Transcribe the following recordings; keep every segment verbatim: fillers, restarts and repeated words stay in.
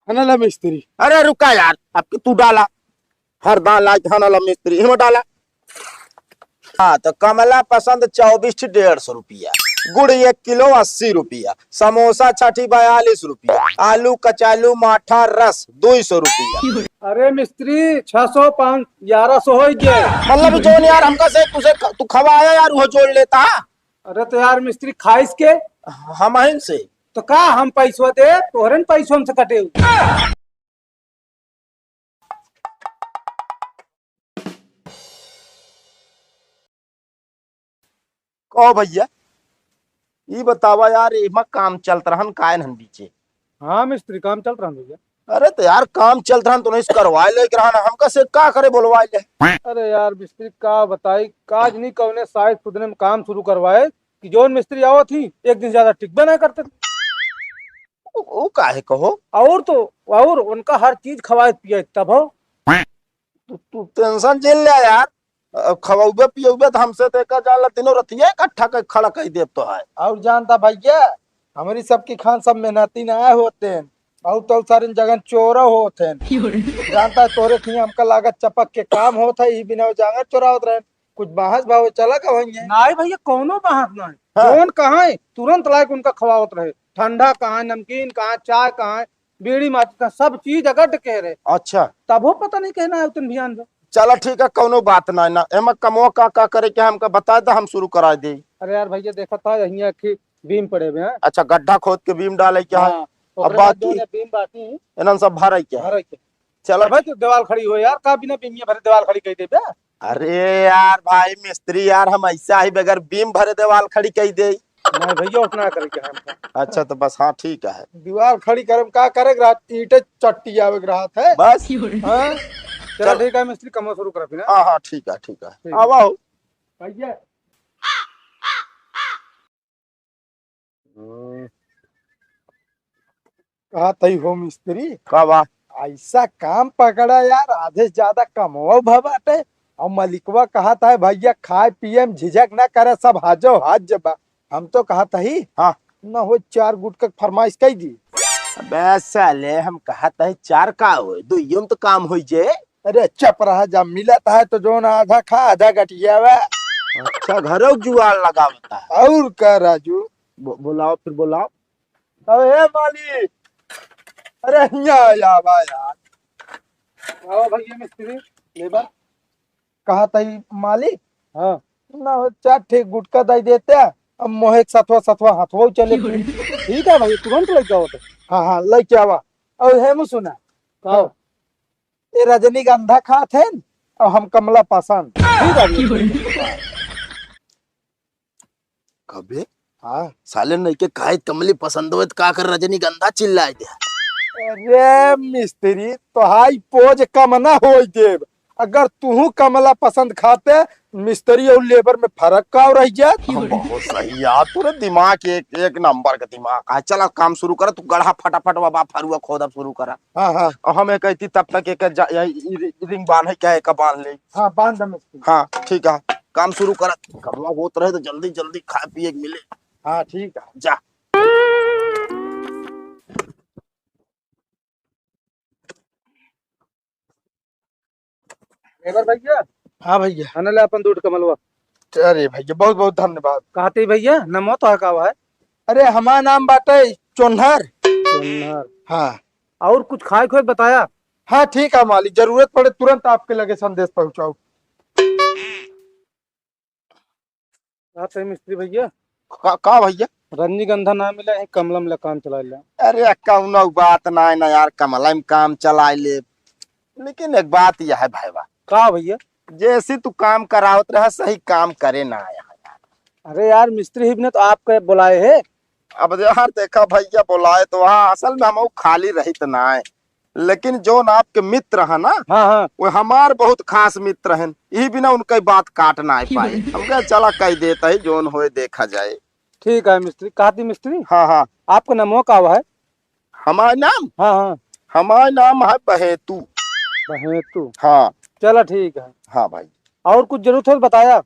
हनला मिस्त्री। अरे रुका यार, अब कि तू डाला, हर दान लाइक हनला मिस्त्री, हिम डाला। हाँ, तो कमला पसंद चउबीस ठे डेढ़ सौ रुपया, गुड़ एक किलो अस्सी रुपया, समोसा छठी बयालीस रुपया, आलू कचालू माठा रस दुई सौ रुपया। अरे मिस्त्री, छह सौ, पाँच, ग्यारह सौ होइ गए। मतलब जौन यार हमका से तुझे ख-, तू खवाया यार, वो जोड़ लेता। अरे तो यार मिस्त्री, खाइस के? हम आइन से। तो का हम पैसवा दे, तोहरे न पैसवा हमसे कटे। कहो भैया, ई बतावा यार, एमा काम चलत रहन कायन हन बीचे? हाँ मिस्त्री, काम चलत रहन भैया। अरे तो यार, काम चलत रहन तो नहीं करवाए ले रहन, हमका से का करे बोलवाए ले? अरे यार मिस्त्री, का बताई, काज नहीं कवने साइज खुदने में काम शुरू करवाए कि जौन मिस्त्री आवत ही, एक दिन ज्यादा टिकबे नहीं करते। उ, उ काहे कहो? और तो और उनका हर चीज खवाए पिए तब हो। तू, तू टेंशन झेल ले यार। अ, खवउबे पियउबे त हमसे त एका जान ला तीनों रतिया इकट्ठा कर खड़ा कर देब तो है। और जानता भैया, हमरी सबकी खान सब मेहनती ना होते हैं, और तो सारे जगह चोर होते हैं। जानता है तोरे खिया हमका लागत चपक के काम होत है, ई बिना वो जांगर चोरावत रहे। कुछ बहस भाव चला का वहीं है? नहीं भैया, कौनो बहस नहीं। हाँ। जौन कहाँ है, तुरंत लायक उनका खवावत रहे। ठंडा कहाँ है, नमकीन कहाँ है, चाय कहाँ है, बीड़ी माचिस का सब चीज अगट के रहे। अच्छा। तबो पता नहीं कहना है उतन भियान से। चला ठीक है, कौनो बात ना, ना। एमा कमवा का, का करे के हमका बता दे, हम शुरू करा दे। अरे यार भैया, देखा था यहीं आखिर बीम पड़े हुए हैं। अच्छा, गड्ढा खोद के बीम डाले क्या है? हाँ, अब ओकरे बाद बाकी जो है बीम बाकी है। इन्हन सब भरे क्या है? भरे के। चला। अबे तू दीवाल खड़ी हो यार, का बिना बीमिया भरे दीवाल खड़ी कर देबे? अरे यार भाई मिस्त्री यार, हम ऐसा ही बगैर बीम भरे दीवाल खड़ी कर दे। नहीं भैया, उतना करे के हमका। अच्छा, तो बस, हाँ, ठीक है। दीवार खड़ी करे में का करे के रहत, ईंटे चट्टी आवे के रहत है। बस। हाँ? चला चल। ठीक है मिस्त्री, कमवा शुरू कर फिर, हाँ? हाँ, हाँ, ठीक है, ठीक है। ठीक है। आवा हो। भैया। हम्म। कहत हई हो मिस्त्री, का बा? ऐसा काम पकड़ा यार, आधे से ज्यादा कमवा भा बाटे। और मलिकवा कहत है, "भैया खाए पिए में झिझक ना करे, सब हाजो हाज बा।" हम तो कहत हई, हाँ। न हो चार गुटका के फरमाइश कई दी। अबे साले, हम कहत हई चार का होए, दुइयो में तो काम होई जे। अरे चुप रहा, जब मिलत है तो जौन आधा खा, आधा गटियावा। अच्छा, घरों जुआर लगावता है। और का राजू? बो-, बोलाओ, फिर बोलाओ। अरे ए मालिक, अरे हियाँ आवा यार। आओ भैया मिस्त्री, लेबर। कहत हई मालिक? हाँ। ना हो, चार ठे गुटका दे देते, अब मोहे के सथवा सथवा हथवा चले। ठीक है भैया, तुरंत लेके आओ तो। हाँ, हाँ, लेके आवा। और हेमू सुना। का? ए रजनीगंधा खात हैं और हम कमला पसंद। ठीक है भैया। कबे? हाँ। साले नहीं के काहे कमली पसंद होए त का कर रजनीगंधा चिल्लाए दे। अरे मिस्त्री, तोहाई पोज कम ना होई देब। अगर तुहू कमला पसंद खाते, मिस्त्री और लेबर में फर्क का रह जात? हाँ, बहुत सही यार, तोरे दिमाग एक, एक नंबर का दिमाग है। चला काम शुरू कर, तू गढ़ा फटाफट बाबा फरुआ खोदब शुरू करा। हाँ, हाँ। और हम एक कहती तब तक एक जा, या, इ, इ, रिंग बांध है क्या, एक बांध ले। हाँ, बांध दे मिस्त्री। हाँ, ठीक है, काम शुरू कर। कमवा होत रहे तो जल्दी जल्दी खाए पिए के मिले। हाँ, ठीक है। जा। लेबर भैया। हाँ भैया। हनले अपन दूध कमलवा। अरे भैया, बहुत बहुत धन्यवाद। कहते भैया, नमो तो का है? अरे हमार नाम बाटे चोन्हर। चोन्हर। हाँ। और कुछ खाए खोए बताया? हाँ ठीक है मालिक, जरूरत पड़े तुरंत आपके लगे संदेश पहुँचाओ। बात है मिस्त्री भैया। का, का भैया? रजनीगंधा ना मिला है, कमला मिला, काम चला ले। अरे कौनो बात ना है ना यार, कमला में काम चला ले। लेकिन एक बात यह है भाईवा। का भैया? जैसी तू काम करावत रहा, सही काम करे ना आया। अरे यार, मिस्त्री ही ने तो आपके बुलाए है। अब यार देखा भैया, बुलाए तो वहाँ असल में हम खाली रहित ना है, लेकिन जौन आपके मित्र है ना, हाँ, हाँ। वो हमार बहुत खास मित्र हैं, यही बिना उनका बात काट ना पाए। हम कहे चला कह देता है, जौन होए देखा जाए। ठीक है मिस्त्री, कहती मिस्त्री। हाँ, हाँ। आपका नाम का है? हमार नाम? हाँ, हाँ। हमार नाम है बहेतू। बहेतू। हाँ। चला ठीक है। हाँ भाई। और कुछ जरूरत हो तो बताया।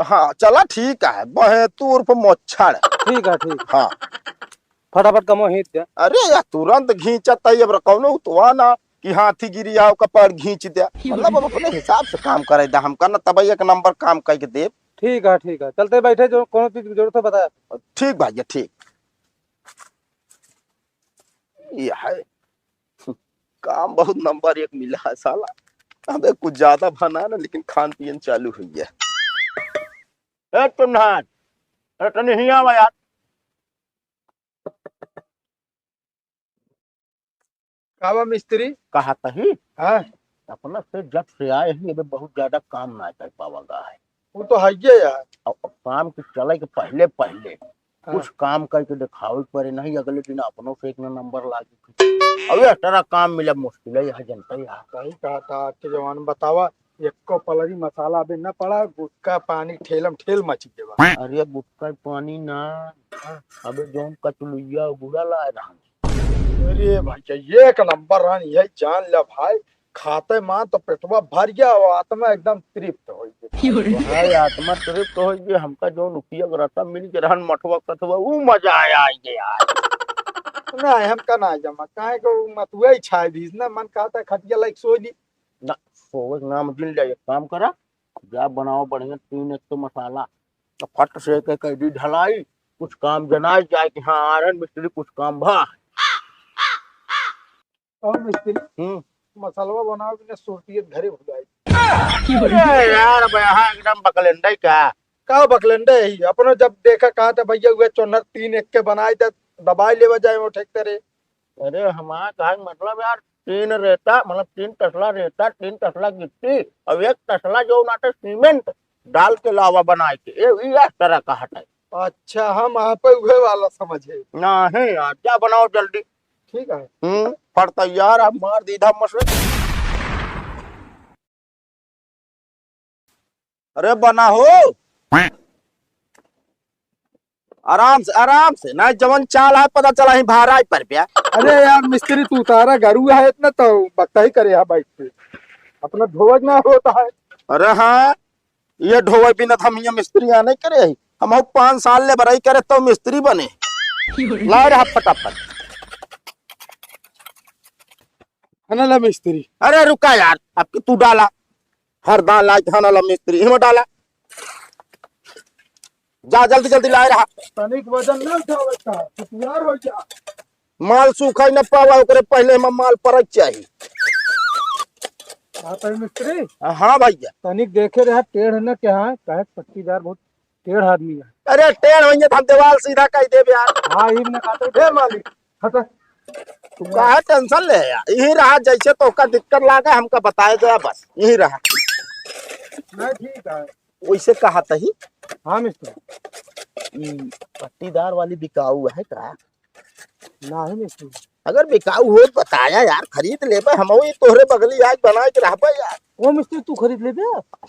हाँ, चला ठीक है, बहेतू उर्फ मोच्छड़। ठीक है, ठीक। हाँ। फटाफट कमो खींच दे। अरे यार, तुरंत खींचत है, अब कौनो उतवा ना कि हाथी गिरी आओ का पैर खींच दे। मतलब, अब अपने हिसाब से काम करे दा हमका ना, तब एक नंबर काम करके देब। ठीक है, ठीक है, चलते बैठे, जो कोनो चीज की जरूरत हो बताया। ठीक भैया, ठीक। ये है, काम बहुत नंबर एक मिला है साला। अबे कुछ ज्यादा बना ना, लेकिन खान पियन चालू हुई है। ए तुम नहान, अरे तनी हियाँ आवा यार। का बा मिस्त्री? कहा तही? हाँ। अपना से जब से आए ही, अबे बहुत ज्यादा काम ना कर पावा गा है। वो तो है ही है यार। अब, अब काम के चले के पहले, पहले हाँ। कुछ काम करके दिखावे के पड़े, नहीं अगले दिन अपनों से एक न नंबर लागे। अब ये तरह काम मिले मुश्किल है, यह जनता ही है। सही कहा था, आज के जमाने में बतावा, एको पलरी मसाला अबे न पड़ा, गुटखा पानी ठेलम ठेल मची के बा। अरे गुटखा पानी ना, हाँ। अबे जौन कचलुइया गुड़ा लाए रहन। अरे भैया, एक नंबर रहन, यही जान ले भाई, खाते मान तो पेटवा भर गया और आत्मा एकदम तृप्त हो गया। भाई, आत्मा तृप्त हो गई, हमका जौन उकिया के रसम मिल के रहन मठवा कथवा, ऊ मजा आया, आया यार। नहीं, हमका ना जमा, काहे को मतुआ ही छाए भी ना, मन कहता है खटिया लाइक सो ली। ना, सोवे के नाम जिन ले, एक काम करा, जा बनाओ बढ़िया तीन एक तो मसाला, तो फट से के कह दी ढलाई, कुछ काम जनाए जाए कि हाँ, आर्यन मिस्त्री कुछ काम भा। और मिस्त्री, हम्म। मसलवा बनाओ कि ना, सुरतियत घरे भुलाई। अरे यार, अब यहाँ एकदम बकलेंडे का? का बकलेंडे ही? अपनो जब देखा कहा था भैया, हुए चोनर तीन एक के बनाए दे, दबाई लेवा जाए वो ठेक करे। अरे हमारा कहा मतलब यार, तीन रेता, मतलब तीन तसला रेता, तीन तसला गिट्टी और एक तसला जो ना तो सीमेंट डाल के लावा बनाए के, ये, ये इस तरह का हटाए। अच्छा, हम आप उहे वाला समझे। नहीं यार, जा बनाओ जल्दी। ठीक है। हम्म, फट तैयार, अब मार दीधा मसे। अरे बना हो, आराम से, आराम से, ना जवन चाल है पता चला ही भारा ही पर प्या। अरे यार मिस्त्री, तू उतारा गरू है इतना तो बकता ही करे यहाँ बैठ के, अपना ढोवक ना होता है। अरे हाँ, ये ढोवे बिना तो हम ये मिस्त्री यहाँ नहीं करे ही। हम हऊ पाँच साल ले बराई करे तो मिस्त्री बने। ला रहा फटाफट। हना ला मिस्त्री। अरे रुका यार, अब की तू डाला। हर दान लाइक हना ला मिस्त्री, इहमा डाला। जा जल्दी जल्दी लाए रहा। तनिक वजन ना उठावे का, तू तैयार हो जा। माल सूखा ही न पावा, ओकरे पहले हम माल परक चाही। हाँ, तो मिस्त्री? हाँ भैया। तनिक देखे रहा, टेढ़ न क्या है, काहे पट्टीदार बहुत टेढ़ आदमी है। अरे टेढ़ होइए तो हम दीवाल सीधा कर देबे यार। हाँ, ई ने कहते, "ए मालिक, हटा।" तू काहे टेंशन ले यार? यही रहा, जैसे तोहका दिक्कत लागे, हमका बताए दे बस, यही रहा। नहीं, ठीक है। वैसे कहा तही। हाँ मिस्त्री। ई पट्टीदार वाली बिकाऊ है का? नाही मिस्त्री। अगर बिकाऊ हो तो बताया यार, खरीद लेबे, हम वही तोहरे बगली आज बनाए के रहबे यार। ओ मिस्त्री, तू खरीद लेबे?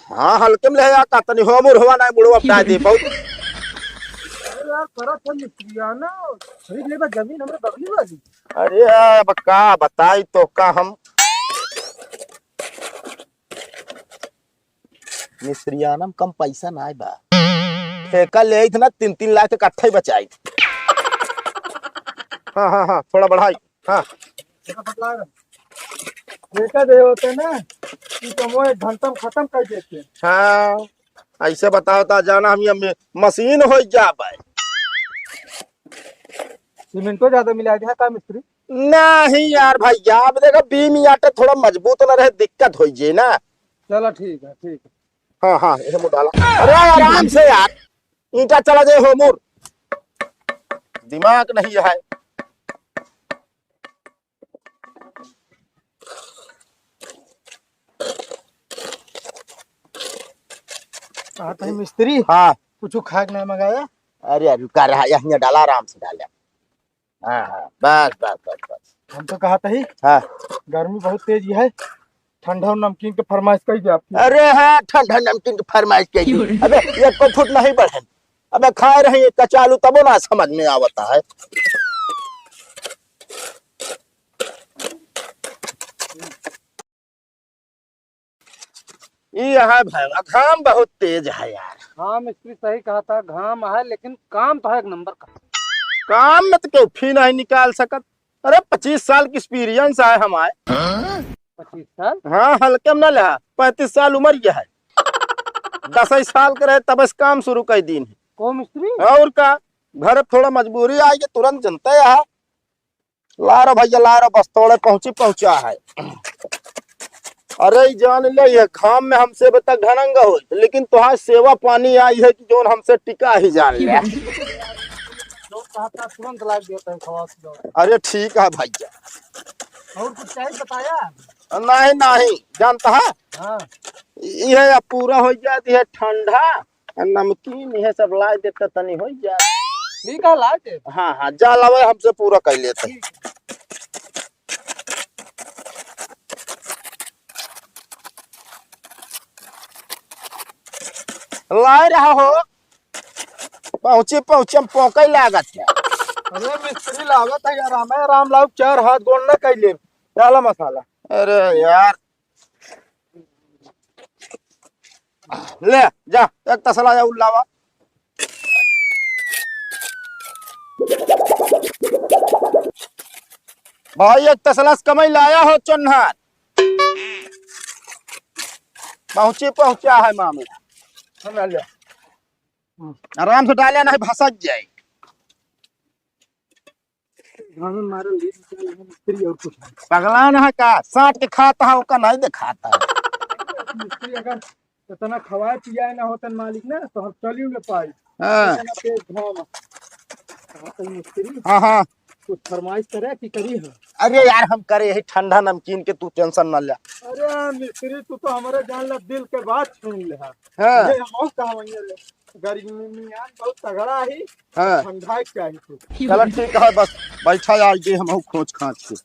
हाँ, हल्के में ले आ, का तनी हो मुर हवा ना मुड़वा अपना दे बहुत। अरे यार, करत है मिस्त्री, आ ना, खरीद लेबे जमीन हमरे बगली वाली। अरे अब का बताई तोहका हम। मिस्त्रियाना में कम पैसा नाय बा। ठेका ले आई थे ना, तीन तीन लाख के कट्ठा ही बचाई थे। हाँ, हाँ, हाँ, थोड़ा बढ़ाई। हाँ। ठेका दे होते ना, ई कमो एक घंटा में खत्म कर देते। हाँ, ऐसे बताओ ता जाना हम ये मे-, मशीन हो जाबे। सीमेंटो ज्यादा मिला दिया का मिस्त्री? नहीं यार भैया, अब देखो बीम ईंटे थोड़ा मजबूत ना रहे, दिक्कत हो जाए ना। चलो ठीक है, ठीक है। हाँ, हाँ, ये मुँह डाला। अरे आराम से यार, ईंटा चला जाए हो मुर, दिमाग नहीं है। कहा था मिस्त्री? हाँ। कुछ खाए के नहीं मंगाया? अरे यार, रुका रहा, यहाँ डाला, आराम से डाला। हाँ, हाँ, बस, बस, बस, बस। हम तो कहा था ही, हाँ। गर्मी बहुत तेज है, ठंडा और नमकीन के फरमाइश कही दे आपकी। अरे हाँ, ठंडा नमकीन के फरमाइश कही दे। अबे, ये को फुट नहीं बढ़े। अबे, खाए रहे ये कचालू, तबो ना समझ में आवता है। ई है भाई, घाम बहुत तेज है यार। हाँ, मिस्त्री सही कहा था, घाम है, लेकिन काम तो है एक नंबर का। काम में तो केहू फी नहीं निकाल सकत। अरे, पच्चीस साल की experience है हमारे। पच्चीस साल? हाँ, हल्के में ना ले, पैंतीस साल उम्र ये है। दस ही साल के रहे तब से काम शुरू कर दीन है। को मिस्त्री? और का, घर थोड़ा मजबूरी आई, ये तुरंत जनता है। ला रे भैया, ला रे, बस तोड़े पहुँची पहुँचा है। अरे, ई जान ले, ये घाम में हमसे अब तक घनंग हो, लेकिन तोहार सेवा पानी आई है कि जोन हमसे टिका ही जान ले। जो कहता तुरंत लाग देता है खवास जो। अरे, ठीक है भैया। और कुछ चाहिए बताया? नहीं, नहीं, जानता है? हाँ। ये अब पूरा हो जाती है ठंडा। आ नमकीन इहे सब लाइ देते तनी होइ जात। ठीक है, लाइ दे। हाँ, हाँ, जा लावे, हमसे पूरा कइ लेते। ठीक। लाइ रहा हो, पहुँची पहुँची हम पोकइ लागत है। अरे मिस्त्री लागत है यार, हमें आराम लाओ, चार हाथ गोड़ न कइ ले। डाला मसाला। अरे यार, ले, जा, एक तसला जा, उल्लावा। भाई, एक तसला से कमई लाया हो, चोन्हर। पहुँची, पहुँचा है मामला। हम ले। आराम से डाले, नहीं भसक जाए। धान मारल ली, मिस्त्री और कुछ नहीं। पगला ना है का? साट के खाता है, ओका नहीं दिखाता है। मिस्त्री अगर इतना खवाए पियाए ना होतन मालिक ना, तो हम चलियो ना पाई। हाँ। इतना तेज घाम। हाँ, तो मिस्त्री हाँ, हाँ। कुछ फरमाइश करे कि करी है? अरे यार, हम करे यही ठंडा नमकीन के, तू tension ना ले। अरे मिस्त्री, तू तो हमारे जान ला दिल के बात छीन ले है। हाँ। ये हम और कहाँ वहीं ले? गर्मी में यार बहुत तगड़ा ही। हाँ। ठंडा क्या ही तू। चलो ठीक है, बस बैठा, आज दे हम खोज खाँच के।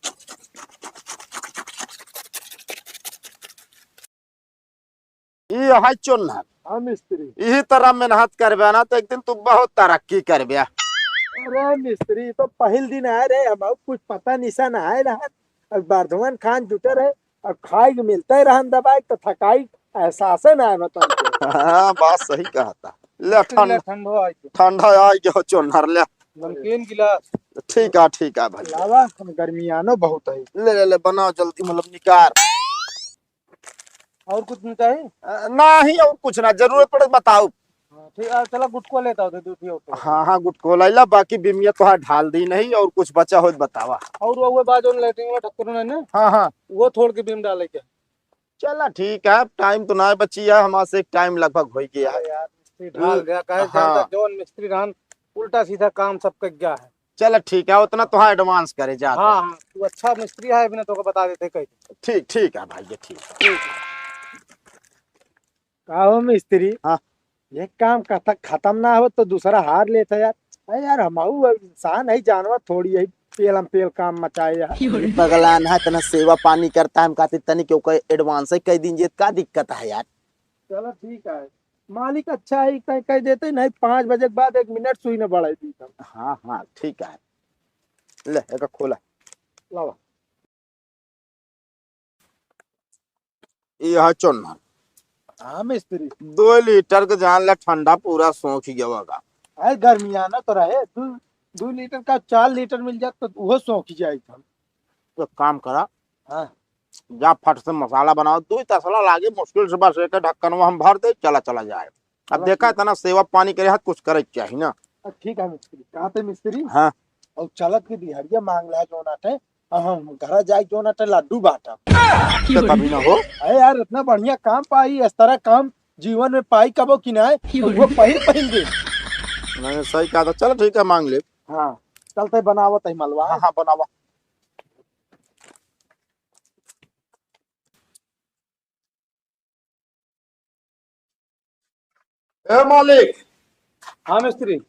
ई है चोन्हर। हाँ मिस्त्री। यही तरह मेहनत करबे ना तो एक दिन तू बहुत तरक्की करबे। अरे मिस्त्री, तो पहिल दिन आए रहे, हम कुछ पता निशान आए रहा। अब बर्धमान खान जुटे रहे, अब खाए के मिलते रहन दबाए तो थकाई एहसास ना आए बता। हाँ, बात सही कहा था। ले मिस्त्री, ठंड-, ले ठंडो आई के। ठंडा आई के हो चोन्हर ले। नमकीन गिलास। ठीक है, ठीक है भाई। लावा, हम गर्मियानो बहुत है। ले, ले, ले, बनाओ जल्दी, मतलब निकार। और कुछ नहीं चाहिए? अ, नहीं, और कुछ ना, जरूरत पड़े बताओ। हाँ, ठीक है, चला गुटको लेता हूँ, दे दो, ठीक है। हाँ, हाँ, गुटको लैला, बाकी बिमिया तोहार ढाल दी नहीं, और कुछ बचा हो तो बतावा। और वो, वो बाजू में लेटरिन में ढक्कन है ना? हाँ, हाँ। वो थोड़ के बिम डाले के। चला ठीक है, अब time तो ना बची है, हमारे से एक time लगभग हो गया है। अरे यार, मिस्त्री ढाल गया, कहे हाँ। जानता जौन मिस्त्री रहन, उल्टा सीधा काम सब कर गया है। चल ठीक है, उतना तो हाँ advance करे जाते हाँ, हैं। हाँ, तू अच्छा मिस्त्री है, अभी ना तोको बता देते कहीं। ठीक, ठीक है भाई, ये ठीक है। ठीक। का हो मिस्त्री? हाँ। एक काम कथा खत्म ना हो तो दूसरा हार लेता यार। अरे यार, हम इंसान है, जानवर थोड़ी है, पेलम पेल काम मचाए यार। अरे पगला ना, इतना सेवा पानी करता है, हम कहते तनी क्यों का advance ही कह दीजिए, का दिक्कत है यार? चलो ठीक है, मालिक अच्छा है, कह, कह देते नहीं, पाँच बजे के बाद एक मिनट सुई न बढ़ाई दी। हाँ, हाँ, ठीक है। ले, एका खोला। लावा। ये है चोन्हा। हाँ मिस्त्री। दो लीटर के जान ला ठंडा पूरा सोख गया होगा। अरे गर्मियाना तो रहे, दो, दो लीटर का चार लीटर मिल जात तो वो सोख जाए था। तो काम करा। हाँ। जा फट से मसाला बनाओ, दो ही तसला लागे मुश्किल से, बस एक ढक्कन में हम भर दे, चला चला जाए। अब चला देखा ठीक। इतना सेवा पानी करे हाथ कुछ करे के चाही ना। अब ठीक है मिस्त्री, कहा थे मिस्त्री? हाँ। और चलत के दिहड़िया मांग ला जो नाटे, और हम घरा जाए जो नाटे लड्डू बांटा। तो कभी ना हो। अरे यार इतना बढ़िया काम पाई, इस तरह काम जीवन में पाई कबो कि ना, वो पहिल पहिल दिन। नहीं, सही कहा था। चलो ठीक है, मांग ले। हाँ, चलते बनावत है मलवा। हाँ, हाँ, बनावा। ए मालिक। हाँ मिस्त्री।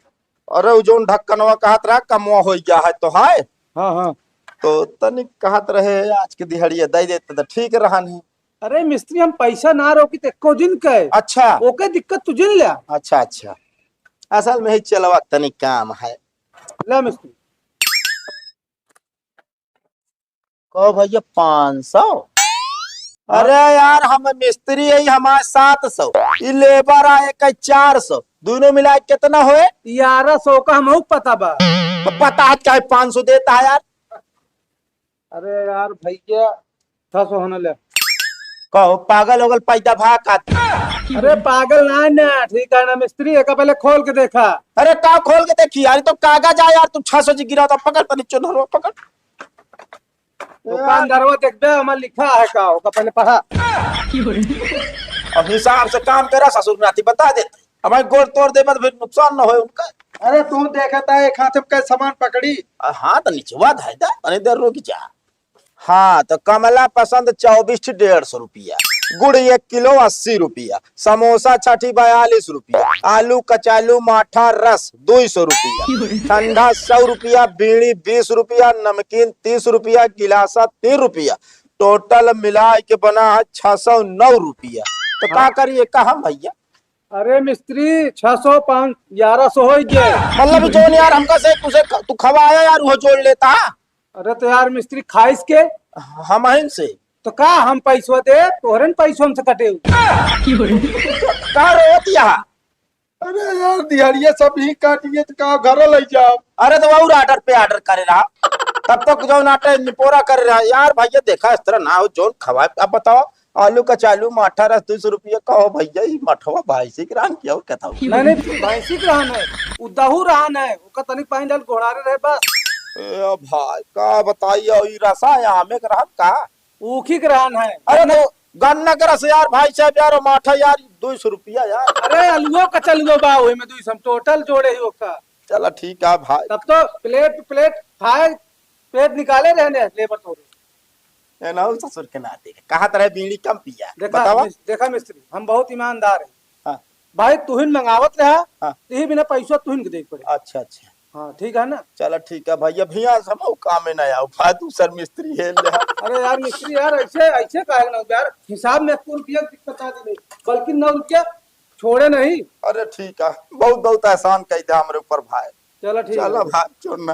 अरे उ जौन ढक्कनवा कहत रहा कमवा हो गया है तो है। हाँ, हाँ। तो तनिक कहत रहे आज के दिहाड़िया दे देते तो ठीक रहन ही। अरे मिस्त्री, हम पैसा ना रोकी ते एको दिन के। अच्छा। ओके दिक्कत तू जिन ले। अच्छा, अच्छा। असल में ही चलवा तनिक काम है। ले मिस्त्री। कहो भैया, पाँच सौ? अरे यार, हम मिस्त्री है, हमारे सात सौ, ई लेबर आए के चार सौ, दोनों मिला के कितना होए? ग्यारह सौ का हमहू पता बा। तो पता है काहे पाँच सौ देता है यार? अरे यार भैया, छह सौ होने ले। कहो, पागल होगल पैदा भा का? अरे पागल ना ना, ठीक है ना मिस्त्री, एका पहले खोल के देखा। अरे का खोल के देखी यार, ई तो कागज आ यार, तू छह सौ जी गिरा था, पकड़ तनी चोनहरो, पकड़। दुकानदारवा देखबे, हमार लिखा है का, ओका पहले पढ़ा। अब हिसाब से काम करा ससुर नाती, बता देते। हमारे गोड़ तोड़ दे, फिर नुकसान ना होए उनका। अरे तू देखता है, एक हाथ में कई सामान पकड़ी। अ, हाँ, तो निचवा धाय दा, तनी देर रुक जा। हाँ, तो कमला पसंद चौबीस ठी डेढ़ सौ रुपया, गुड़ एक किलो अस्सी रुपया, समोसा छठी बयालीस रुपया, आलू कचालू माठा रस दुई सौ रुपया, ठंडा सौ रुपया, बीड़ी बीस रुपया, नमकीन तीस रुपया, गिलासा तीन रुपया, टोटल मिला के बना है छह सौ नौ रुपया। तो का हाँ। करिए, कहा भैया? अरे मिस्त्री, छह सौ, पाँच, ग्यारह सौ हो गए। मतलब जौन यार हमका से तुझे ख-, तू खवाया यार, वो जोड़ लेता। अरे तो यार मिस्त्री, खाइस के? हम हन से। तो का हम पैसवा दे, तोहरे न पैसवा हमसे कटे। का रोत यहाँ? अरे यार, दिहरिया सब ही काटिए तो का घर ले जाओ? अरे तो और ऑर्डर पे ऑर्डर करे रहा, तब तक जौन आटे निपोरा करे रहा। यार भैया देखा, इस तरह ना हो, जौन खवाए। अब बताओ, आलू कचालू माठा रस दुई सौ रुपया का हो भैया, ई मठवा भैंसी के रहन किया हो क्या था? नहीं, नहीं, भैंसी के रहन है, उ दहू रहन है, ओका तनी पानी डाल घोड़ारे रहे बस। ए भाई, का बताइए, ई रसा है आमे के रहन का? ऊखी के रहन है। अरे तो गन्ना के रस यार, भाई साहब यार, और माठा यार, दुई सौ रुपया यार। अरे अलुओ कचलुओ बा, ओही में दुई सौ, हम टोटल जोड़े ही ओका। चला ठीक है भाई। तब तो प्लेट, प्लेट खाए, पेट निकाले रहने लेबर तोरे। ए ना, उ ससुर के नाती के। कहा तरह बीड़ी कम पिया। देखा बतावा। मिस-, देखा मिस्त्री, हम बहुत ईमानदार हैं। हाँ। भाई तुहिन मंगावत रहा, हाँ। तुही बिना पैसा तुहिन के देख पड़े। अच्छा, अच्छा। हाँ, ठीक है ना? चला ठीक है भैया, भैया से हम कामे ना आओ, भाई दूसर मिस्त्री है ले। अरे यार मिस्त्री यार, ऐसे, ऐसे काहे ना यार, हिसाब में एक रुपया की दिक्कत आ गई, बल्कि नौ रुपया छोड़े नहीं। अरे ठीक है, बहुत, बहुत एहसान कह दे हमरे ऊपर भाई। चला ठीक चला है। भाई, छोड़ ना।